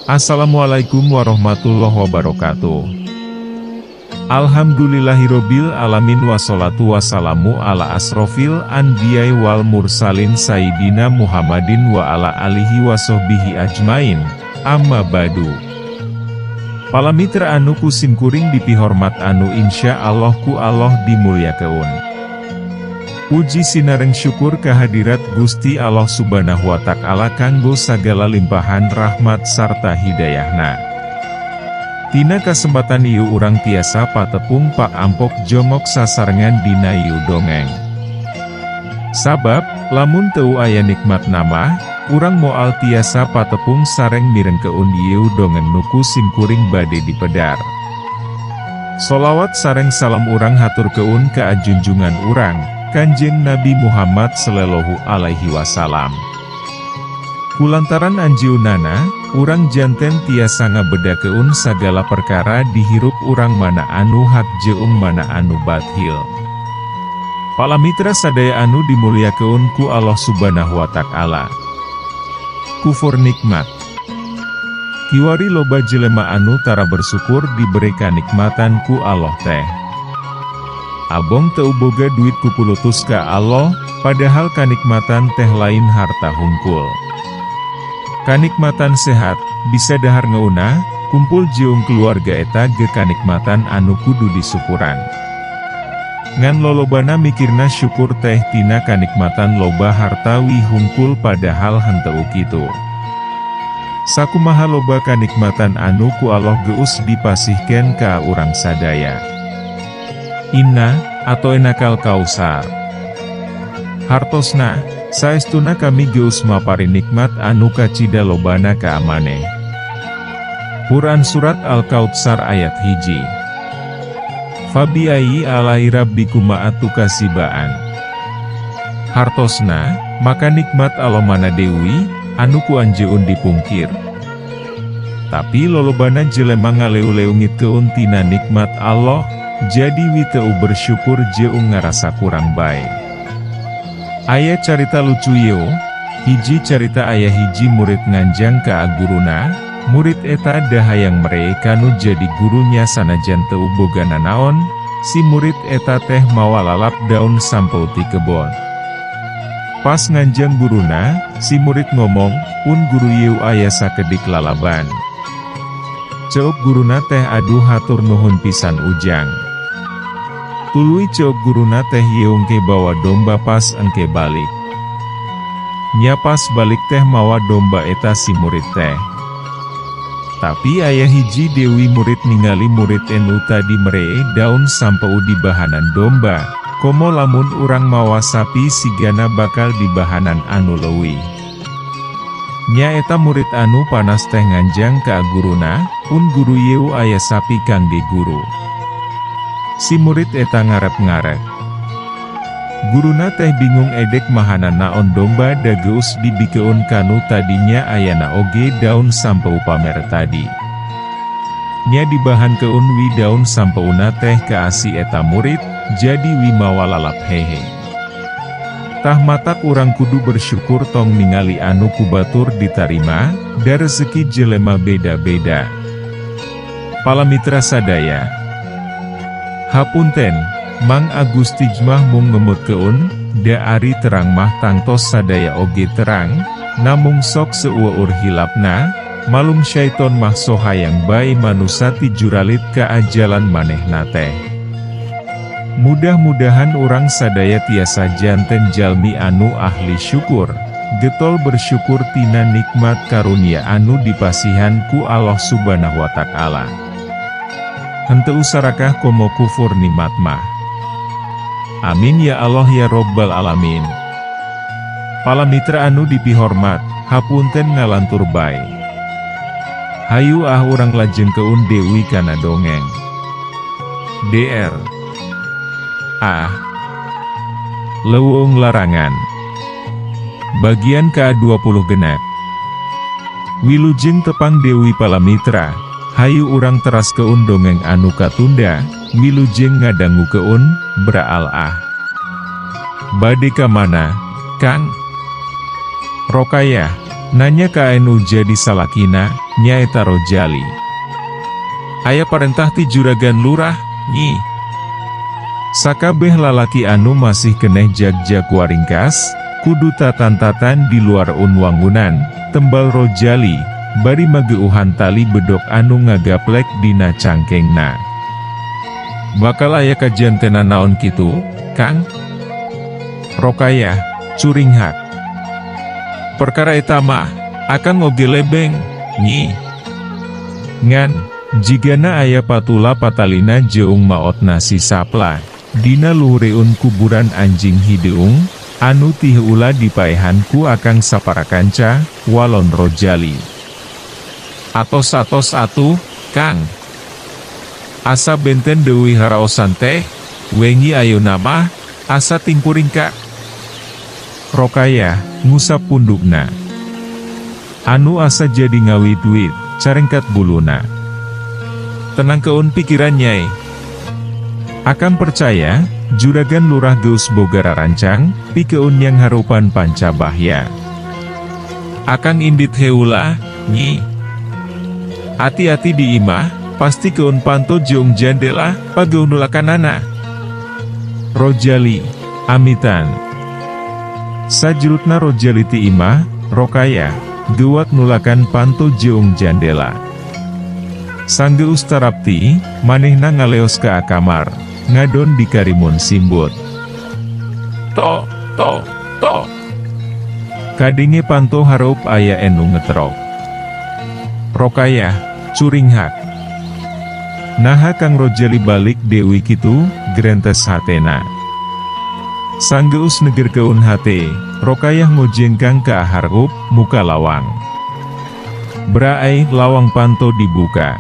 Assalamualaikum warahmatullahi wabarakatuh. Alhamdulillahirobbil alamin wassalatu wassalamu ala asrofil anbiya'i wal mursalin sayyidina Muhammadin wa ala alihi wassohbihi ajmain. Amma ba'du. Pala mitra anu ku simkuring dipihormat anu insya Allah ku Allah dimulyakeun. Puji sinareng syukur kehadirat Gusti Allah Subhanahu wa Ta'ala kanggo sagala limpahan rahmat sarta hidayahna. Tina kasempatan ieu urang tiasa patepung pak ampok jongok sasarengan dina ieu dongeng. Sabab, lamun teu aya nikmat nama, urang moal tiasa patepung sareng mirengkeun ieu dongeng nuku simkuring bade dipedar. Solawat sareng salam urang haturkeun ka ajunjungan urang, Kanjeng Nabi Muhammad Sallallahu Alaihi Wasallam. Kulantaran anjeunana, urang janten tiasa ngabedakeun sagala perkara dihirup urang mana anu hak jeung mana anu bathil. Pala mitra sadaya anu dimulyakeun ku Allah Subhanahu wa Ta'ala. Kufur nikmat. Kiwari loba jelema anu tara bersyukur diberi kanikmatan ku Allah teh. Abong teu boga duit kupulutus ka Allah, padahal kanikmatan teh lain harta hungkul. Kanikmatan sehat, bisa dahar ngeunah, kumpul jeung keluarga eta ge kanikmatan anu kudu disyukuran. Ngan lolobana mikirna syukur teh tina kanikmatan loba harta wi hungkul padahal henteu kitu. Sakumaha loba kanikmatan anu ku Allah geus dipasihkeun ka urang sadaya. Inna, atau enakal kausar. Hartosna, saestuna kami geus mapari nikmat anu kacida lobana ka amaneh. Quran Surat Al-Kautsar ayat 1. Fabiai alai rabbikuma atukasibaan. Hartosna, maka nikmat Allah mana deui, anu ku anjeun dipungkir. Tapi lolobana jelema ngaleu-leungitkeun tina nikmat Allah, jadi wi teu bersyukur jeung ngarasa kurang bae. Aya carita lucu yo, hiji carita aya hiji murid nganjang ka guruna, murid eta dahayang mere kanu jadi gurunya sanajan teu boga nanaon, si murid eta teh mawa lalap daun sampeu ti kebon. Pas nganjang guruna, si murid ngomong, "Pun guru yeu aya sakedik lalaban." Ceuk guruna teh aduh hatur nuhun pisan ujang. Tuluy ceuk guruna teh yeungke bawa domba pas engke balik. Nya pas balik teh mawa domba eta si murid teh. Tapi aya hiji dewi murid ningali murid enu tadi meree daun sampeu di bahanan domba, komo lamun urang mawa sapi sigana bakal di bahanan anu leuwih. Nya eta murid anu panas teh nganjang ka guruna, pun guru yeu aya sapi kangge guru. Si murid eta ngarep-ngarep. Guruna teh bingung edek mahana naon domba da geus dibikeun kanu tadinya ayana oge daun sampeu pamer tadi. Nya dibahankeun wi daun sampeuna teh kaasi eta murid, jadi wi mawa lalap hehe. Tah matak urang kudu bersyukur tong ningali anu kubatur ditarima, da rezeki jelema beda-beda. Pala mitra sadaya. Hapunten, Mang Agus Tijmah mung ngemutkeun, da ari terang mah tangtos sadaya oge terang, namung sok seueur hilapna, malum syaiton mah sohayang bae manusa ti juralit ka ajalan manehna teh. Mudah-mudahan urang sadaya tiasa janten jalmi anu ahli syukur, getol bersyukur tina nikmat karunia anu dipasihan ku Allah Subhanahu wa Ta'ala. Henteu sarakah komo kufur nikmat mah. Amin ya Allah ya Robbal Alamin. Pala mitra anu dipihormat, hapunten ngalantur bae. Hayu ah urang lajengkeun deui kana dongeng. DR Ah Leuweung Larangan Bagian ke-20 genep. Wilujeng tepang deui pala mitra, hayu urang teraskeun dongeng anu katunda, wilujeng ngadangukeun, braal ah. Bade ka mana, Kang? Rokayah, nanya ka anu jadi salakina. nyaeta Rojali. Aya parentah ti Juragan Lurah, Nyi. Sakabeh lalaki anu masih keneh jag-jag waringkas, kudu tatan-tatan di luar unwangunan, tembal Rojali, bari mageuhan tali bedok anu ngagaplek dina cangkengna. Bakal aya kajantena naon kitu, Kang? Rokayah, curinghak. Perkara eta mah, akang oge lebeng, Nyi. Ngan, jigana aya patula patalina jeung maotna si Sapla, dina luhureun kuburan anjing hideung, anu tiheula dipaehan ku akang saparakanca, walon Rojali. Atos-atos atuh, Kang. Asa benten deui haraosan teh, wengi ayeuna mah, asa tingkuringkak. Rokayah, ngusap pundukna. Anu asa jadi ngawit-wit, carengkat buluna. Tenangkeun pikiran Nyai. Akang percaya, Juragan Lurah geus boga rarancang, pikeun yang harupan pancabahya. Akang indit heula, Nyi. Hati-hati di imah, pasti keun panto jeung jandela, pageunulakanana. Rojali, amitan. Sajrutna Rojali ti imah, Rokayah, geuwat nulakan panto jeung jandela. Sanggeus tarapti, manehna ngaleos ka kamar, ngadon di karimun simbut. To, to, to. Kadenge panto hareup aya enu ngetrok. Rokayah, curinghak. Naha Kang Rojali balik deui kitu, grentes hatena. Sanggeus negerkeun hate, Rokayah ngojengkang ka hareup, muka lawang. Braai lawang panto dibuka.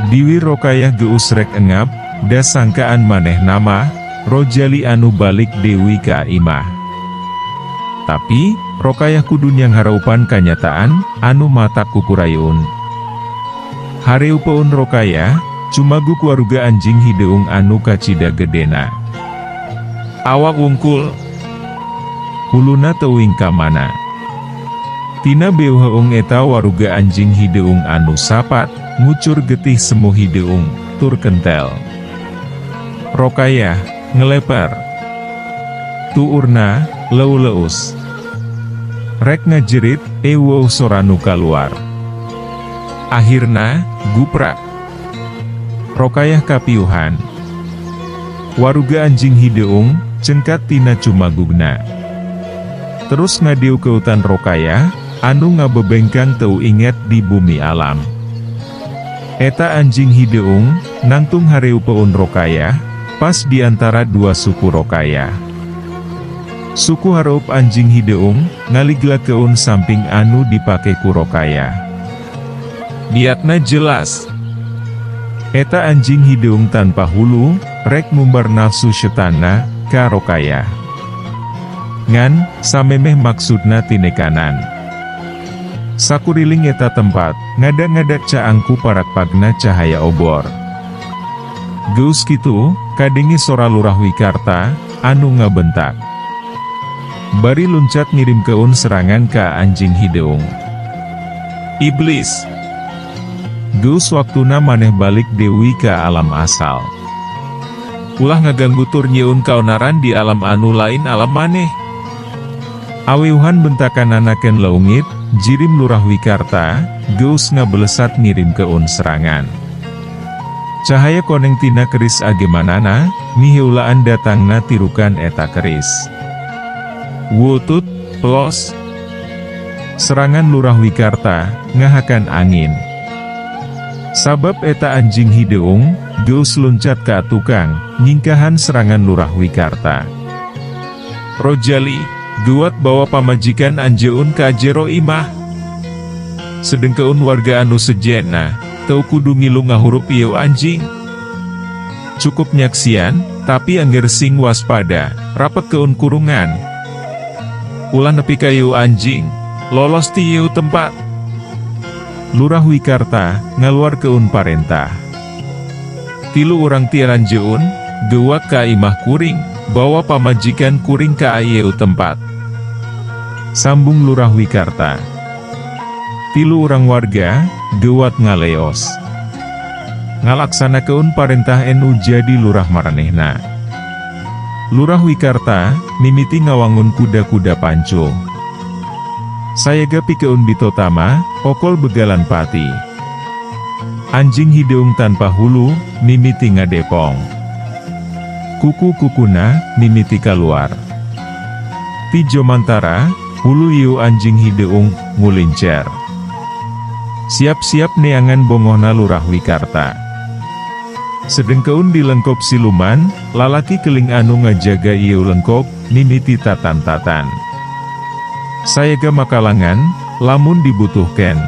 Diwi Rokayah geus rek engap, da sangkaan maneh nama, Rojali anu balik deui ka imah. Tapi, Rokayah kudu nyang hareupan kanyataan, anu matak kukurayun. Hareupeun Rokayah, cumaguk waruga anjing hideung anu kacida gedena. Awak wungkul. Huluna teuing ka mana. Tina beuheung eta waruga anjing hideung anu sapat, ngucur getih semu hideung, tur kentel. Rokayah, ngeleper. Tuurna, leuleus. Rek ngajerit, eueuh sora nu kaluar. Akhirna, guprak. Rokayah kapiuhan. Waruga anjing hideung, cengkat tina cumagugna. Terus ngadiu keutan Rokayah, anu ngabebengkang teu inget di bumi alam. Eta anjing hideung, nangtung hareupeun Rokayah, pas di antara dua suku Rokayah. Suku hareup anjing hideung, ngaliglakeun samping anu dipake ku Rokayah. Niatna jelas. Eta anjing hideung tanpa hulu, rek mumbar nafsu setanna, ka Rokayah. Ngan, samemeh maksudna tinekanan. Sakuriling eta tempat, ngada-ngada caangku parak-pagna cahaya obor. Geus kitu, kadenge sora Lurah Wikarta, anu ngabentak. Bari luncat ngirimkeun serangan ka anjing hideung. Iblis! Geus waktuna maneh balik deui ka alam asal. Ulah ngaganggu tur nyieun kaonaran di alam anu lain alam maneh. Aweuhan bentakanana ken leungit, jirim Lurah Wikarta, geus ngabelesat ngirimkeun serangan. Cahaya koneng tina keris agemanana, miheulaan datangna tirukan eta keris. Wutut, plos. Serangan Lurah Wikarta, ngahakan angin. Sabab eta anjing hideung, geus luncat ka tukang, nyingkahan serangan Lurah Wikarta. Rojali, guat bawa pamajikan anjeun ka jero imah. Sedengkeun warga anu sejenna, teu kudu ngilu ngahurup ieu anjing. Cukup nyaksian, tapi angger sing waspada, rapetkeun kurungan. Ulah nepi ka ieu anjing, lolos ti ieu tempat. Lurah Wikarta, ngaluarkeun parentah. Tilu urang ti anjeun, geuwat ka imah kuring, bawa pamajikan kuring ka ieu tempat. Sambung Lurah Wikarta. Tilu urang warga, gewat ngaleos. Ngalaksanakeun parentah nu jadi lurah maranehna. Lurah Wikarta, mimiti ngawangun kuda-kuda pancul. Sayaga pikeun bitotama, pokol begalan pati. Anjing hideung tanpa hulu, mimiti ngadepong. Kuku-kukuna, mimiti kaluar. Ti jomantara, hulu ieu anjing hideung, ngulincer. Siap-siap neangan bongohna Lurah Wikarta. Sedengkeun di lengkop siluman, lalaki keling anu ngajaga ieu lengkop, mimiti tatan-tatan. Sayaga makalangan, lamun dibutuhkan.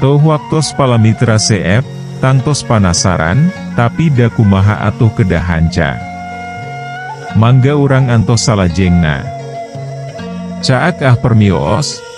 Teuh waktos palamitra CF, tangtos panasaran, tapi da kumaha atuh kedah hanca. Mangga urang antos salajengna. Caak ah permios.